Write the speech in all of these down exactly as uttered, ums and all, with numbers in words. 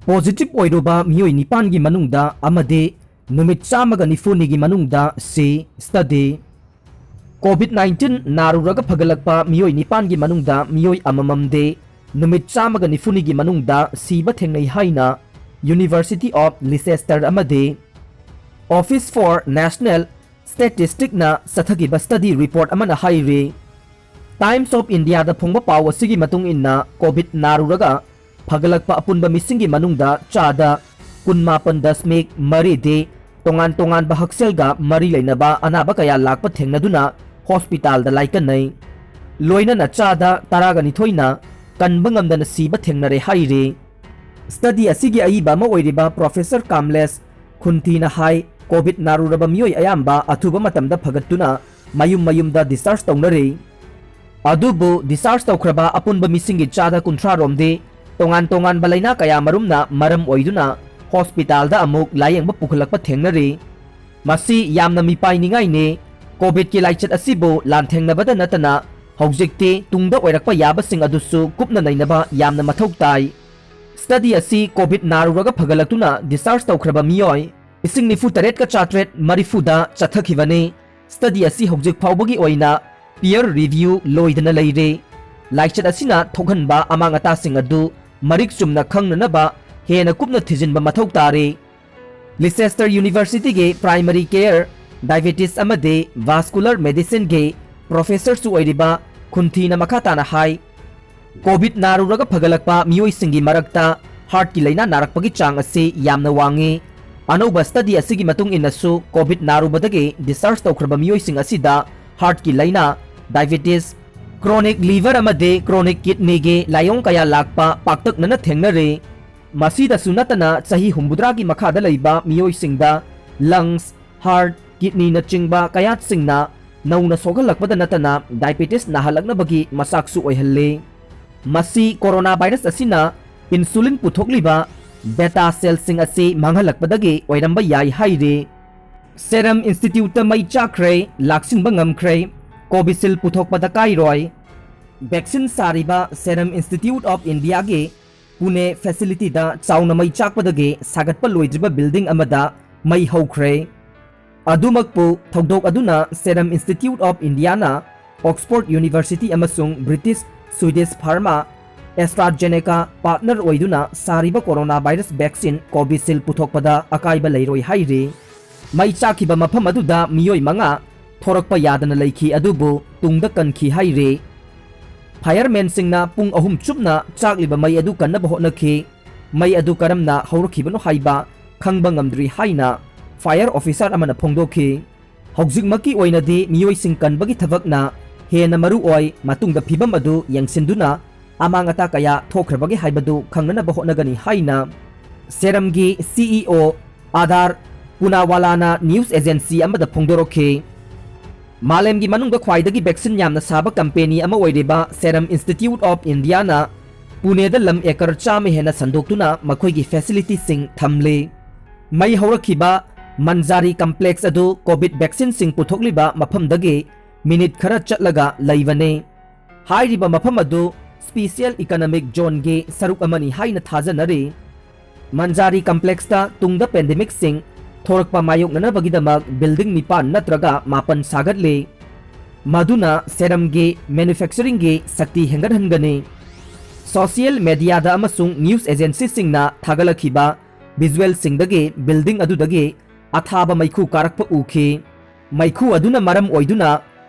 Positive ꯑꯣꯏꯔꯨꯕ ꯃꯤꯑꯣꯏ ꯅꯤꯄꯥꯟꯒꯤ ꯃꯅꯨꯡꯗ ꯑꯃꯗꯤ ꯅꯨꯃꯤꯠ ꯆꯥꯝꯃꯒ ꯅꯤꯐꯨꯅꯤꯒꯤ ꯃꯅꯨꯡꯗ ꯁꯤ꯫ Study: COVID nineteen ꯅꯥꯔꯨꯔꯒ ꯐꯒꯠꯂꯛꯄ ꯃꯤꯑꯣꯏ ꯅꯤꯄꯥꯟꯒꯤ ꯃꯅꯨꯡꯗ ꯃꯤꯑꯣꯏ ꯑꯃꯃꯝꯗꯤ ꯅꯨꯃꯤꯠ ꯆꯥꯝꯃꯒ ꯅꯤꯐꯨꯅꯤꯒꯤ ꯃꯅꯨꯡꯗ ꯁꯤꯕ ꯊꯦꯡꯅꯩ ꯍꯥꯏꯅ University of Leicester ꯑꯃꯗꯤ Office for National Statisticꯅ ꯆꯠꯊꯈꯤꯕ study report ꯑꯃꯅ ꯍꯥꯏꯔꯤ꯫ Times of Indiaꯗ ꯐꯣꯡꯕ ꯄꯥꯎ ꯑꯁꯤꯒꯤ ꯃꯇꯨꯡ ꯏꯟꯅ, COVID ꯅꯥꯔꯨꯔꯒ ꯐꯒꯠꯂꯛꯄ ꯑꯄꯨꯟꯕ ꯃꯤꯁꯤꯡꯒꯤ ꯃꯅꯨꯡꯗ ꯆꯥꯗ ꯀꯨꯟꯃꯥꯄꯟ ꯗꯁꯃꯤꯛ ꯃꯔꯤꯗꯤ ꯇꯣꯉꯥꯟ ꯇꯣꯉꯥꯟꯕ ꯍꯛꯁꯦꯜꯒ ꯃꯔꯤ ꯂꯩꯅꯕ ꯑꯅꯥꯕ ꯀꯌꯥ ꯂꯥꯛꯄ ꯊꯦꯡꯅꯗꯨꯅ ꯍꯣꯁꯄꯤꯇꯥꯜꯗ ꯂꯥꯏꯀꯠꯅꯩ꯫ ꯂꯣꯏꯅꯅ ꯆꯥꯗ ꯇꯔꯥꯒ ꯅꯤꯊꯣꯏꯅ ꯀꯟꯕ ꯉꯝꯗꯅ ꯁꯤꯕ ꯊꯦꯡꯅꯔꯦ ꯍꯥꯏꯔꯤ꯫ Study ꯑꯁꯤꯒꯤ ꯑꯏꯕ ꯑꯃ ꯑꯣꯏꯔꯤꯕ Professor ꯀꯥꯝꯂꯦꯁ ꯈꯨꯟꯊꯤꯅ ꯍꯥꯏ, COVID ꯅꯥꯔꯨꯔꯕ ꯃꯤꯑꯣꯏ ꯑꯌꯥꯝꯕ ꯑꯊꯨꯕ ꯃꯇꯝꯗ ꯐꯒꯠꯇꯨꯅ ꯃꯌꯨꯝ ꯃꯌꯨꯝꯗ discharge ꯇꯧꯅꯔꯤ꯫ ꯑꯗꯨꯕꯨ discharge ꯇꯧꯈ꯭ꯔꯕ ꯑꯄꯨꯟꯕ ꯃꯤꯁꯤꯡꯒꯤ ꯆꯥꯗ ꯀꯨꯟꯊ꯭ꯔꯥ ꯔꯣꯝꯗꯤ ꯇꯣꯉꯥꯟ ꯇꯣꯉꯥꯟꯕ ꯂꯩꯅꯥ ꯀꯌꯥ ꯃꯔꯨꯝꯅ ꯃꯔꯝ ꯑꯣꯏꯗꯨꯅ ꯍꯣꯁꯄꯤꯇꯥꯜꯗ ꯑꯃꯨꯛ ꯂꯥꯌꯦꯡꯕ ꯄꯨꯈꯠꯂꯛꯄ ꯊꯦꯡꯅꯔꯤ꯫ ꯃꯁꯤ ꯌꯥꯝꯅ ꯃꯤꯄꯥꯏꯅꯤꯡꯉꯥꯏꯅꯤ꯫ COVIDꯀꯤ ꯂꯥꯏꯆꯠ ꯑꯁꯤꯕꯨ ꯂꯥꯟꯊꯦꯡꯅꯕꯗ ꯅꯠꯇꯅ ꯍꯧꯖꯤꯛꯇꯤ ꯇꯨꯡꯗ ꯑꯣꯏꯔꯛꯄ ꯌꯥꯕꯁꯤꯡ ꯑꯗꯨꯁꯨ ꯀꯨꯞꯅ ꯅꯩꯅꯕ ꯌꯥꯝꯅ ꯃꯊꯧ ꯇꯥꯏ꯫ Study ꯑꯁꯤ COVID ꯅꯥꯔꯨꯔꯒ ꯐꯒꯠꯂꯛꯇꯨꯅ discharge ꯇꯧꯈ꯭ꯔꯕ ꯃꯤꯑꯣꯏ ꯂꯤꯁꯤꯡ ꯅꯤꯐꯨ ꯇꯔꯦꯠꯀ ꯆꯥꯇ꯭ꯔꯦꯠ ꯃꯔꯤꯐꯨꯗ ꯆꯠꯊꯈꯤꯕꯅꯤ꯫ Study ꯑꯁꯤ ꯍꯧꯖꯤꯛ ꯐꯥꯎꯕꯒꯤ ꯑꯣꯏꯅ peer review ꯂꯣꯏꯗꯅ ꯂꯩꯔꯤ꯫ ꯂꯥꯏꯆꯠ ꯑꯁꯤꯅ ꯊꯣꯛꯍꯟꯕ ꯑꯃꯥꯡ ꯑꯇꯥꯁꯤꯡ ꯑꯗꯨ ꯃꯔꯤꯛ ꯆꯨꯝꯅ ꯈꯪꯅꯅꯕ ꯍꯦꯟꯅ ꯀꯨꯞꯅ ꯊꯤꯖꯤꯟꯕ ꯃꯊꯧ ꯇꯥꯔꯤ꯫ Leicester Universityꯒꯤ Primary Care, Diabetes ꯑꯃꯗꯤ Vascular Medicineꯒꯤ professorꯁꯨ ꯑꯣꯏꯔꯤꯕ ꯈꯨꯟꯊꯤꯅ ꯃꯈꯥ ꯇꯥꯅ ꯍꯥꯏ, COVID ꯅꯥꯔꯨꯔꯒ ꯐꯒꯠꯂꯛꯄ ꯃꯤꯑꯣꯏꯁꯤꯡꯒꯤ ꯃꯔꯛꯇ heartꯀꯤ ꯂꯥꯏꯅꯥ ꯅꯥꯔꯛꯄꯒꯤ ꯆꯥꯡ ꯑꯁꯤ ꯌꯥꯝꯅ ꯋꯥꯡꯉꯤ꯫ ꯑꯅꯧꯕ study ꯑꯁꯤꯒꯤ ꯃꯇꯨꯡ ꯏꯟꯅꯁꯨ, COVID ꯅꯥꯔꯨꯕꯗꯒꯤ discharge ꯇꯧꯈ꯭ꯔꯕ ꯃꯤꯑꯣꯏꯁꯤꯡ ꯑꯁꯤꯗ heartꯀꯤ ꯂꯥꯏꯅꯥ, diabetes, chronic liver ꯑꯃꯗꯤ chronic kidneyꯒꯤ ꯂꯥꯏꯑꯣꯡ ꯀꯌꯥ ꯂꯥꯛꯄ ꯄꯥꯛꯇꯛꯅꯅ ꯊꯦꯡꯅꯔꯤ꯫ ꯃꯁꯤꯗꯁꯨ ꯅꯠꯇꯅ, ꯆꯍꯤ ꯍꯨꯝꯐꯨꯇꯔꯥꯒꯤ ꯃꯈꯥꯗ ꯂꯩꯕ ꯃꯤꯑꯣꯏꯁꯤꯡꯗ lungs, heart, kidneyꯅꯆꯤꯡꯕ ꯀꯌꯥꯠꯁꯤꯡꯅ ꯅꯧꯅ ꯁꯣꯛꯍꯜꯂꯛꯄꯗ ꯅꯠꯇꯅ diabetes ꯅꯥꯍꯜꯂꯛꯅꯕꯒꯤ ꯃꯆꯥꯛꯁꯨ ꯑꯣꯏꯍꯜꯂꯤ꯫ ꯃꯁꯤ coronavirus ꯑꯁꯤꯅ insulin ꯄꯨꯊꯣꯛꯂꯤꯕ beta cellꯁꯤꯡ ꯑꯁꯤ ꯃꯥꯡꯍꯜꯂꯛꯄꯗꯒꯤ ꯑꯣꯏꯔꯝꯕ ꯌꯥꯏ ꯍꯥꯏꯔꯤ꯫ Serum Instituteꯇ ꯃꯩ ꯆꯥꯛꯈ꯭ꯔꯦ, ꯂꯥꯛꯁꯤꯟꯕ ꯉꯝꯈ꯭ꯔꯦ꯫ Covishield ꯄꯨꯊꯣꯛꯄꯗ ꯀꯥꯏꯔꯣꯏ꯫ Vaccine ꯁꯥꯔꯤꯕ Serum Institute of Indiaꯒꯤ Pune facility ꯗ ꯆꯥꯎꯅ ꯃꯩ ꯆꯥꯛꯄꯗꯒꯤ ꯁꯥꯒꯠꯄ ꯂꯣꯏꯗ꯭ꯔꯤꯕ building ꯑꯃꯗ ꯃꯩ ꯍꯧꯈ꯭ꯔꯦ꯫ ꯑꯗꯨꯃꯛꯄꯨ ꯊꯧꯗꯣꯛ ꯑꯗꯨꯅ Serum Institute of India ꯅ Oxford University ꯑꯃꯁꯨꯡ British Swedish pharma AstraZeneca partner ꯑꯣꯏꯗꯨꯅ ꯁꯥꯔꯤꯕ coronavirus vaccine Covishield ꯄꯨꯊꯣꯛꯄꯗ ꯑꯀꯥꯏꯕ ꯂꯩꯔꯣꯏ ꯍꯥꯏꯔꯤ꯫ ꯃꯩ ꯆꯥꯛꯈꯤꯕ ꯃꯐꯝ ꯑꯗꯨꯗ ꯃꯤꯑꯣꯏ ꯃꯉꯥ ꯊꯣꯔꯛꯄ ꯌꯥꯗꯅ ꯂꯩꯈꯤ, ꯑꯗꯨꯕꯨ ꯇꯨꯡꯗ ꯀꯟꯈꯤ ꯍꯥꯏꯔꯤ꯫ Fireman ꯁꯤꯡꯅ ꯄꯨꯡ ꯑꯍꯨꯝ ꯆꯨꯞꯅ ꯆꯥꯛꯂꯤꯕ ꯃꯩ ꯑꯗꯨ ꯀꯟꯅꯕ ꯍꯣꯠꯅꯈꯤ꯫ ꯃꯩ ꯑꯗꯨ ꯀꯔꯝꯅ ꯍꯧꯔꯛꯈꯤꯕꯅꯣ ꯍꯥꯏꯕ ꯈꯪꯕ ꯉꯝꯗ꯭ꯔꯤ ꯍꯥꯏꯅ fire officer ꯑꯃꯅ ꯐꯣꯡꯗꯣꯛꯈꯤ꯫ ꯍꯧꯖꯤꯛꯃꯛꯀꯤ ꯑꯣꯏꯅꯗꯤ ꯃꯤꯑꯣꯏꯁꯤꯡ ꯀꯟꯕꯒꯤ ꯊꯕꯛꯅ ꯍꯦꯟꯅ ꯃꯔꯨ ꯑꯣꯏ, ꯃꯇꯨꯡꯗ ꯐꯤꯚꯝ ꯑꯗꯨ ꯌꯦꯡꯁꯤꯟꯗꯨꯅ ꯑꯃꯥꯡ ꯑꯇꯥ ꯀꯌꯥ ꯊꯣꯛꯈ꯭ꯔꯕꯒꯦ ꯍꯥꯏꯕꯗꯨ ꯈꯪꯅꯅꯕ ꯍꯣꯠꯅꯒꯅꯤ ꯍꯥꯏꯅ Serum ꯒꯤ CEO ꯑꯥꯗꯥꯔ ꯄꯨꯅꯥꯋꯥꯂꯥꯅ news agency ꯑꯃꯗ ꯐꯣꯡꯗꯣꯔꯛꯈꯤ꯫ ꯃꯥꯂꯦꯝꯒꯤ ꯃꯅꯨꯡꯗ ꯈ꯭ꯋꯥꯏꯗꯒꯤ vaccine ꯌꯥꯝꯅ ꯁꯥꯕ company ꯑꯃ ꯑꯣꯏꯔꯤꯕ Serum Institute of India ꯅ ꯄꯨꯅꯦꯗ ꯂꯝ acre ꯆꯥꯝꯃ ꯍꯦꯟꯅ ꯁꯟꯗꯣꯛꯇꯨꯅ ꯃꯈꯣꯏꯒꯤ facility ꯁꯤꯡ ꯊꯝꯂꯤ꯫ ꯃꯩ ꯍꯧꯔꯛꯈꯤꯕ ꯃꯟꯖꯥꯔꯤ complex ꯑꯗꯨ COVID vaccine ꯁꯤꯡ ꯄꯨꯊꯣꯛꯂꯤꯕ ꯃꯐꯝꯗꯒꯤ minute ꯈꯔ ꯆꯠꯂꯒ ꯂꯩꯕꯅꯤ꯫ ꯍꯥꯏꯔꯤꯕ ꯃꯐꯝ ꯑꯗꯨ Special Economic Zone ꯒꯤ ꯁꯔꯨꯛ ꯑꯃꯅꯤ ꯍꯥꯏꯅ ꯊꯥꯖꯅꯔꯤ꯫ ꯃꯟꯖꯥꯔꯤ complex ꯇ ꯇꯨꯡꯗ pandemic ꯁꯤꯡ ꯊꯣꯔꯛꯄ ꯃꯥꯌꯣꯛꯅꯅꯕꯒꯤꯗꯃꯛ building ꯅꯤꯄꯥꯟ ꯅꯠꯇ꯭ꯔꯒ ꯃꯥꯄꯟ ꯁꯥꯒꯠꯂꯤ, ꯃꯗꯨꯅ Serum ꯒꯤ manufacturing ꯒꯤ ꯁꯛꯇꯤ ꯍꯦꯟꯒꯠꯍꯟꯒꯅꯤ꯫ Social media ꯗ ꯑꯃꯁꯨꯡ news agency ꯁꯤꯡꯅ ꯊꯥꯒꯠꯂꯛꯈꯤꯕ visual ꯁꯤꯡꯗꯒꯤ building ꯑꯗꯨꯗꯒꯤ ꯑꯊꯥꯕ ꯃꯩꯈꯨ ꯀꯥꯔꯛꯄ ꯎꯈꯤ꯫ ꯃꯩꯈꯨ ꯑꯗꯨꯅ ꯃꯔꯝ ꯑꯣꯏꯗꯨꯅ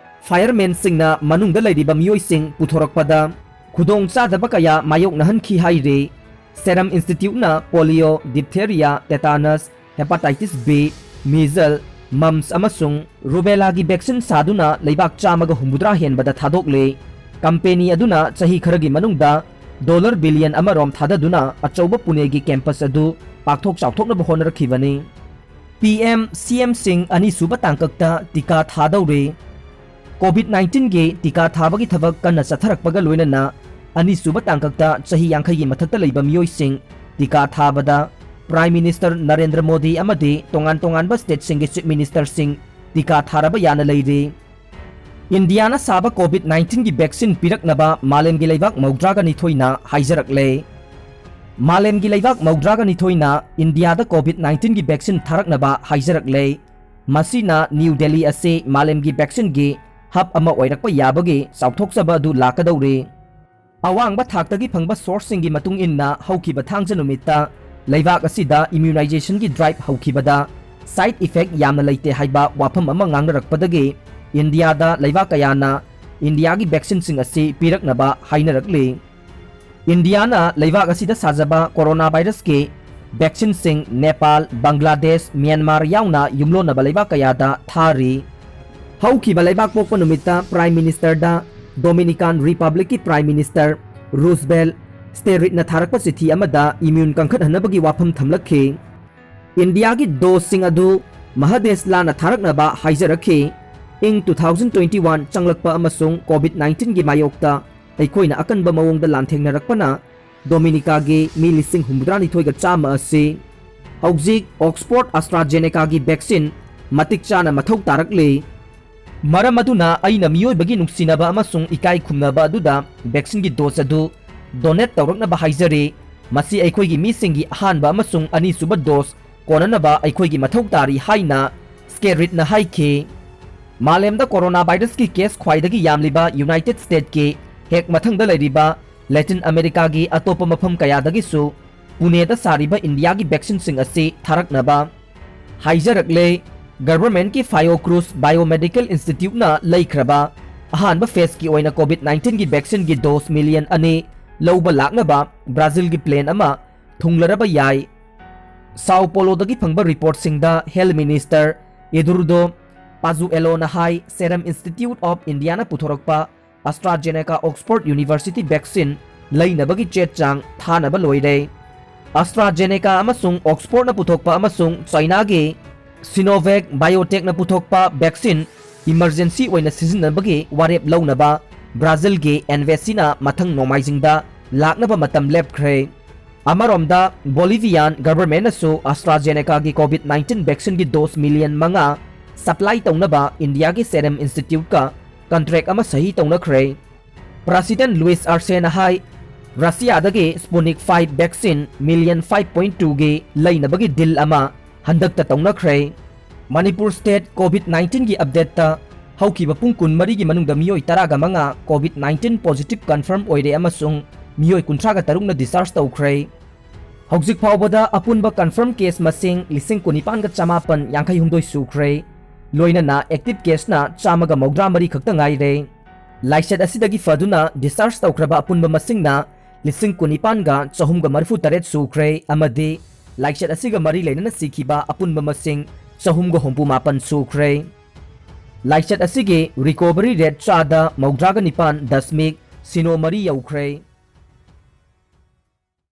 fireman ꯁꯤꯡꯅ ꯃꯅꯨꯡꯗ ꯂꯩꯔꯤꯕ ꯃꯤꯑꯣꯏꯁꯤꯡ ꯄꯨꯊꯣꯔꯛꯄꯗ ꯈꯨꯗꯣꯡꯆꯥꯗꯕ ꯀꯌꯥ ꯃꯥꯌꯣꯛꯅꯍꯟꯈꯤ ꯍꯥꯏꯔꯤ꯫ Serum Institute ꯅ polio, diphtheria, tetanus, hepatitis B, measles, mumps ꯑꯃꯁꯨꯡ rubella ꯒꯤ vaccine ꯁꯥꯗꯨꯅ ꯂꯩꯕꯥꯛ ꯆꯥꯝꯃꯒ ꯍꯨꯝꯐꯨꯇꯔꯥ ꯍꯦꯟꯕꯗ ꯊꯥꯗꯣꯛꯂꯦ꯫ Company ꯑꯗꯨꯅ ꯆꯍꯤ ꯈꯔꯒꯤ ꯃꯅꯨꯡꯗ dollar billion ꯑꯃꯔꯣꯝ ꯊꯥꯗꯗꯨꯅ ꯑꯆꯧꯕ ꯄꯨꯅꯦꯒꯤ campus ꯑꯗꯨ ꯄꯥꯛꯊꯣꯛ ꯆꯥꯎꯊꯣꯛꯅꯕ ꯍꯣꯠꯅꯔꯛꯈꯤꯕꯅꯤ꯫ PM CM ꯁꯤꯡ ꯑꯅꯤꯁꯨꯕ ꯇꯥꯡꯀꯛꯇ ꯇꯤꯀꯥ ꯊꯥꯗꯧꯔꯦ꯫ COVID nineteen ꯒꯤ ꯇꯤꯀꯥ ꯊꯥꯕꯒꯤ ꯊꯕꯛ ꯀꯟꯅ ꯆꯠꯊꯔꯛꯄꯒ ꯂꯣꯏꯅꯅ ꯑꯅꯤꯁꯨꯕ ꯇꯥꯡꯀꯛꯇ ꯆꯍꯤ ꯌꯥꯡꯈꯩꯒꯤ ꯃꯊꯛꯇ ꯂꯩꯕ ꯃꯤꯑꯣꯏꯁꯤꯡ ꯇꯤꯀꯥ ꯊꯥꯕꯗ Prime Minister ꯅꯔꯦꯟꯗ꯭ꯔ ꯃꯣꯗꯤ ꯑꯃꯗꯤ ꯇꯣꯉꯥꯟ ꯇꯣꯉꯥꯟꯕ state ꯁꯤꯡꯒꯤ Chief Minister ꯁꯤꯡ ꯇꯤꯀꯥ ꯊꯥꯔꯕ ꯌꯥꯅ ꯂꯩꯔꯤ꯫ ꯏꯟꯗꯤꯌꯥꯅ ꯁꯥꯕ COVID nineteen ꯒꯤ vaccine ꯄꯤꯔꯛꯅꯕ ꯃꯥꯂꯦꯝꯒꯤ ꯂꯩꯕꯥꯛ ꯃꯧꯗ꯭ꯔꯥꯒ ꯅꯤꯊꯣꯏꯅ ꯍꯥꯏꯖꯔꯛꯂꯦ꯫ ꯃꯥꯂꯦꯝꯒꯤ ꯂꯩꯕꯥꯛ ꯃꯧꯗ꯭ꯔꯥꯒ ꯅꯤꯊꯣꯏꯅ ꯏꯟꯗꯤꯌꯥꯗ COVID nineteen ꯒꯤ vaccine ꯊꯥꯔꯛꯅꯕ ꯍꯥꯏꯖꯔꯛꯂꯦ꯫ ꯃꯁꯤꯅ ꯅ꯭ꯌꯨ ꯗꯦꯜꯂꯤ ꯑꯁꯤ ꯃꯥꯂꯦꯝꯒꯤ vaccine ꯒꯤ hub ꯑꯃ ꯑꯣꯏꯔꯛꯄ ꯌꯥꯕꯒꯤ ꯆꯥꯎꯊꯣꯛꯆꯕ ꯑꯗꯨ ꯂꯥꯛꯀꯗꯧꯔꯤ꯫ ꯑꯋꯥꯡꯕ ꯊꯥꯛꯇꯒꯤ ꯐꯪꯕ source ꯁꯤꯡꯒꯤ ꯃꯇꯨꯡ ꯏꯟꯅ, ꯍꯧꯈꯤꯕ ꯊꯥꯡꯖ ꯅꯨꯃꯤꯠꯇ ꯂꯩꯕꯥꯛ ꯑꯁꯤꯗ immunization ꯒꯤ drive ꯍꯧꯈꯤꯕꯗ side effect ꯌꯥꯝꯅ ꯂꯩꯇꯦ ꯍꯥꯏꯕ ꯋꯥꯐꯝ ꯑꯃ ꯉꯥꯡꯅꯔꯛꯄꯗꯒꯤ ꯏꯟꯗꯤꯌꯥꯗ ꯂꯩꯕꯥꯛ ꯀꯌꯥꯅ ꯏꯟꯗꯤꯌꯥꯒꯤ vaccine ꯁꯤꯡ ꯑꯁꯤ ꯄꯤꯔꯛꯅꯕ ꯍꯥꯏꯅꯔꯛꯂꯤ꯫ ꯏꯟꯗꯤꯌꯥꯅ ꯂꯩꯕꯥꯛ ꯑꯁꯤꯗ ꯁꯥꯖꯕ ꯀꯣꯔꯣꯅꯥ ꯚꯥꯏꯔꯁꯀꯤ vaccine ꯁꯤꯡ ꯅꯦꯄꯥꯜ, ꯕꯪꯒ꯭ꯂꯥꯗꯦꯁ, ꯃ꯭ꯌꯥꯟꯃꯥꯔ ꯌꯥꯎꯅ ꯌꯨꯝꯂꯣꯟꯅꯕ ꯂꯩꯕꯥꯛ ꯀꯌꯥꯗ ꯊꯥꯔꯤ꯫ ꯍꯧꯈꯤꯕ ꯂꯩꯕꯥꯛ ꯄꯣꯛꯄ ꯅꯨꯃꯤꯠꯇ Prime Minister ꯗ Dominican Republic ꯀꯤ Prime Minister Roosevelt Skerritꯅ ꯊꯥꯔꯛꯄ ꯆꯤꯊꯤ ꯑꯃꯗ immune ꯀꯟꯈꯠꯍꯟꯅꯕꯒꯤ ꯋꯥꯐꯝ ꯊꯝꯂꯛꯈꯤ꯫ ꯏꯟꯗꯤꯌꯥꯒꯤ dose ꯁꯤꯡ ꯑꯗꯨ ꯃꯍꯗꯦꯁ ꯂꯥꯟꯅ ꯊꯥꯔꯛꯅꯕ ꯍꯥꯏꯖꯔꯛꯈꯤ꯫ ꯏꯪ two thousand twenty one ꯆꯪꯂꯛꯄ ꯑꯃꯁꯨꯡ COVID nineteen ꯒꯤ ꯃꯥꯌꯣꯛꯇ ꯑꯩꯈꯣꯏꯅ ꯑꯀꯟꯕ ꯃꯑꯣꯡꯗ ꯂꯥꯟꯊꯦꯡꯅꯔꯛꯄꯅ ꯗꯣꯃꯤꯅꯤꯀꯥꯒꯤ ꯃꯤ ꯂꯤꯁꯤꯡ ꯍꯨꯝꯐꯨꯇꯔꯥꯅꯤꯊꯣꯏꯒ ꯆꯥꯝꯃ ꯑꯁꯤ ꯍꯧꯖꯤꯛ Oxford AstraZeneca ꯒꯤ vaccine ꯃꯇꯤꯛ ꯆꯥꯅ ꯃꯊꯧ ꯇꯥꯔꯛꯂꯤ꯫ ꯃꯔꯝ ꯑꯗꯨꯅ ꯑꯩꯅ ꯃꯤꯑꯣꯏꯕꯒꯤ ꯅꯨꯡꯁꯤꯅꯕ ꯑꯃꯁꯨꯡ ꯏꯀꯥꯏ ꯈꯨꯝꯅꯕ ꯑꯗꯨꯗ vaccine ꯒꯤ dose ꯑꯗꯨ donate ꯇꯧꯔꯛꯅꯕ ꯍꯥꯏꯖꯔꯤ꯫ ꯃꯁꯤ ꯑꯩꯈꯣꯏꯒꯤ ꯃꯤꯁꯤꯡꯒꯤ ꯑꯍꯥꯟꯕ ꯑꯃꯁꯨꯡ ꯑꯅꯤꯁꯨꯕ dose ꯀꯣꯟꯅꯅꯕ ꯑꯩꯈꯣꯏꯒꯤ ꯃꯊꯧ ꯇꯥꯔꯤ ꯍꯥꯏꯅ Skerritꯅ ꯍꯥꯏꯈꯤ꯫ ꯃꯥꯂꯦꯝꯗ ꯀꯣꯔꯣꯅꯥ ꯚꯥꯏꯔꯁꯀꯤ case ꯈ꯭ꯋꯥꯏꯗꯒꯤ ꯌꯥꯝꯂꯤꯕ United States ꯀꯤ ꯍꯦꯛ ꯃꯊꯪꯗ ꯂꯩꯔꯤꯕ Latin America ꯒꯤ ꯑꯇꯣꯞꯄ ꯃꯐꯝ ꯀꯌꯥꯗꯒꯤꯁꯨ ꯄꯨꯅꯦꯗ ꯁꯥꯔꯤꯕ ꯏꯟꯗꯤꯌꯥꯒꯤ vaccine ꯁꯤꯡ ꯑꯁꯤ ꯊꯥꯔꯛꯅꯕ ꯍꯥꯏꯖꯔꯛꯂꯦ꯫ Government ꯀꯤ Fiocruz Biomedical Institute ꯅ ꯂꯩꯈ꯭ꯔꯕ ꯑꯍꯥꯟꯕ phase ꯀꯤ ꯑꯣꯏꯅ COVID nineteen ꯒꯤ vaccine ꯒꯤ dose million ꯑꯅꯤ ꯂꯧꯕ ꯂꯥꯛꯅꯕ Brazil ꯒꯤ plan ꯑꯃ ꯊꯨꯡꯂꯔꯕ ꯌꯥꯏ꯫ Sao Paulo ꯗꯒꯤ ꯐꯪꯕ report ꯁꯤꯡꯗ Health Minister Eduardo Pazuello ꯅ ꯍꯥꯏ, Serum Institute of India ꯅ ꯄꯨꯊꯣꯔꯛꯄ AstraZeneca Oxford University vaccine ꯂꯩꯅꯕꯒꯤ ꯆꯦ ꯆꯥꯡ ꯊꯥꯅꯕ ꯂꯣꯏꯔꯦ꯫ AstraZeneca ꯑꯃꯁꯨꯡ Oxford ꯅ ꯄꯨꯊꯣꯛꯄ ꯑꯃꯁꯨꯡ China ꯒꯤ Sinovac Biotech ꯅ ꯄꯨꯊꯣꯛꯄ vaccine emergency ꯑꯣꯏꯅ ꯁꯤꯖꯤꯟꯅꯕꯒꯤ ꯋꯥꯔꯦꯞ ꯂꯧꯅꯕ Brazil ꯒꯤ Anvisa ꯅ ꯃꯊꯪ ꯅꯣꯡꯃꯥꯏꯖꯤꯡꯗ ꯂꯥꯛꯅꯕ ꯃꯇꯝ ꯂꯦꯞꯈ꯭ꯔꯦ꯫ ꯑꯃꯔꯣꯝꯗ, Bolivian government ꯅꯁꯨ AstraZeneca ꯒꯤ COVID nineteen vaccine ꯒꯤ dose million ꯃꯉꯥ supply ꯇꯧꯅꯕ ꯏꯟꯗꯤꯌꯥꯒꯤ Serum Institute ꯀ contract ꯑꯃ ꯁꯍꯤ ꯇꯧꯅꯈ꯭ꯔꯦ꯫ President Luis Arce ꯅ ꯍꯥꯏ, ꯔꯁꯤꯌꯥꯗꯒꯤ Sputnik five vaccine million five point two ꯒꯤ ꯂꯩꯅꯕꯒꯤ deal ꯑꯃ ꯍꯟꯗꯛꯇ ꯇꯧꯅꯈ꯭ꯔꯦ꯫ ꯃꯅꯤꯄꯨꯔ state COVID nineteen ꯒꯤ update ꯇ ꯍꯧꯈꯤꯕ ꯄꯨꯡ ꯀꯨꯟꯃꯔꯤꯒꯤ ꯃꯅꯨꯡꯗ ꯃꯤꯑꯣꯏ ꯇꯔꯥꯒ ꯃꯉꯥ COVID nineteen positive confirm ꯑꯣꯏꯔꯦ ꯑꯃꯁꯨꯡ ꯃꯤꯑꯣꯏ ꯀꯨꯟꯊ꯭ꯔꯥꯒ ꯇꯔꯨꯛꯅ discharge ꯇꯧꯈ꯭ꯔꯦ꯫ ꯍꯧꯖꯤꯛ ꯐꯥꯎꯕꯗ ꯑꯄꯨꯟꯕ confirm case ꯃꯁꯤꯡ ꯂꯤꯁꯤꯡ ꯀꯨꯟꯅꯤꯄꯥꯟꯒ ꯆꯃꯥꯄꯟ ꯌꯥꯡꯈꯩ ꯍꯨꯝꯗꯣꯏ ꯁꯨꯈ꯭ꯔꯦ꯫ ꯂꯣꯏꯅꯅ active case ꯅ ꯆꯥꯝꯃꯒ ꯃꯧꯗ꯭ꯔꯥ ꯃꯔꯤ ꯈꯛꯇ ꯉꯥꯏꯔꯦ꯫ ꯂꯥꯏꯆꯠ ꯑꯁꯤꯗꯒꯤ ꯐꯗꯨꯅ discharge ꯇꯧꯈ꯭ꯔꯕ ꯑꯄꯨꯟꯕ ꯃꯁꯤꯡꯅ ꯂꯤꯁꯤꯡ ꯀꯨꯟꯅꯤꯄꯥꯟꯒ ꯆꯍꯨꯝꯒ ꯃꯔꯤꯐꯨ ꯇꯔꯦꯠ ꯁꯨꯈ꯭ꯔꯦ ꯑꯃꯗꯤ ꯂꯥꯏꯆꯠ ꯑꯁꯤꯒ ꯃꯔꯤ ꯂꯩꯅꯅ ꯁꯤꯈꯤꯕ ꯑꯄꯨꯟꯕ ꯃꯁꯤꯡ ꯆꯍꯨꯝꯒ ꯍꯨꯝꯐꯨ ꯃꯥꯄꯟ ꯁꯨꯈ꯭ꯔꯦ꯫ ꯂꯥꯏꯆꯠ ꯑꯁꯤꯒꯤ recovery rate ꯆꯥꯗ ꯃꯧꯗ꯭ꯔꯥꯒ ꯅꯤꯄꯥꯟ ꯗꯁꯃꯤꯛ ꯁꯤꯅꯣ ꯃꯔꯤ ꯌꯧꯈ꯭ꯔꯦ꯫